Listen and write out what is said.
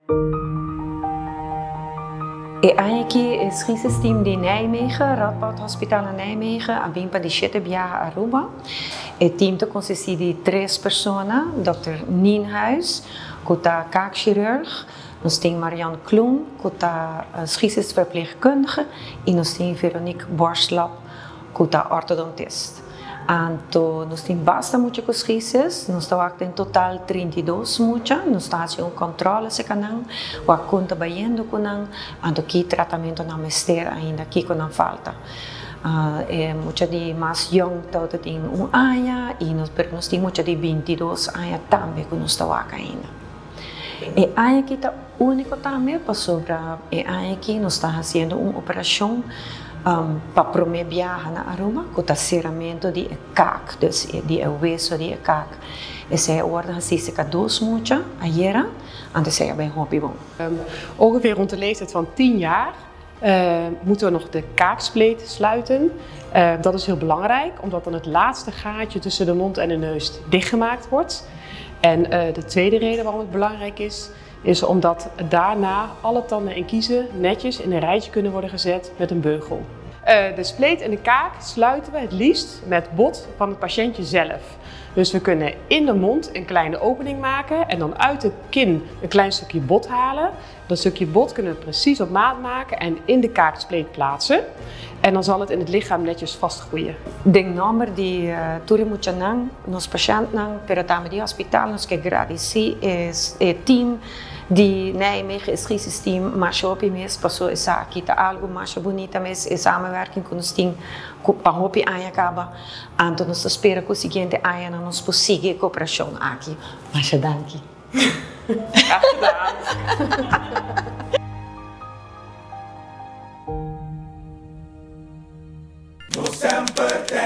E aña aki e schisisteam di Nijmegen, Radboud Hospital na Nijmegen, a bin pa di shete biaha Aruba. E team ta consisti di tres persona, Dòkter Nienhuis, cu ta kaakchirurg, nos tin Marianne Kloen, cu ta schisisverpleegkundige, y nos tin Veronique Borstlap, cu ta orthodontist. Anto nos tin basta mucha cu schisis, nos ta wak den total 32 mucha, nos ta haci un controle cerca nan, wak con ta bayendo cu nan, anto ki tratamento nan mester ainda, kico nan falta. E mucha di mas yong tawata tin un aña y nos pero nos tin mucha di 22 aña tambe cu nos ta wak ainda. E aña aki ta unico tambe pasobra e aña aki nos ta haciendo un operacion pa prome biaha na Aruba cu ta ceramento di e kaak, dus di e weso di e kaak. Esey a wordo haci cerca dos mucha ayera, anto esey a bay hopi bon. Ongeveer rond de leeftijd van tien jaar moeten we nog de kaakspleet sluiten. Dat is heel belangrijk, omdat dan het laatste gaatje tussen de mond en de neus dichtgemaakt wordt. En de tweede reden waarom het belangrijk is, is omdat daarna alle tanden en kiezen netjes in een rijtje kunnen worden gezet met een beugel. De spleet en de kaak sluiten we het liefst met bot van het patiëntje zelf. Dus we kunnen in de mond een kleine opening maken en dan uit de kin een klein stukje bot halen. Dat stukje bot kunnen we precies op maat maken en in de kaakspleet plaatsen. En dan zal het in het lichaam netjes vastgroeien. Den nomber di tur e muchanan, nos pashentnan, pero tambe di hospital nos ke gradisí e team di Nijmegen, e Schisis team masha hopi mes paso esaki ta algo masha bunita mes e samenwerking ku nos tin ku pa hopi aña kaba. Anto nos ta spera ku siguiente añanan nos por sigui e koperashon aki. Masha danki. Graag gedaan. Nos semper tei.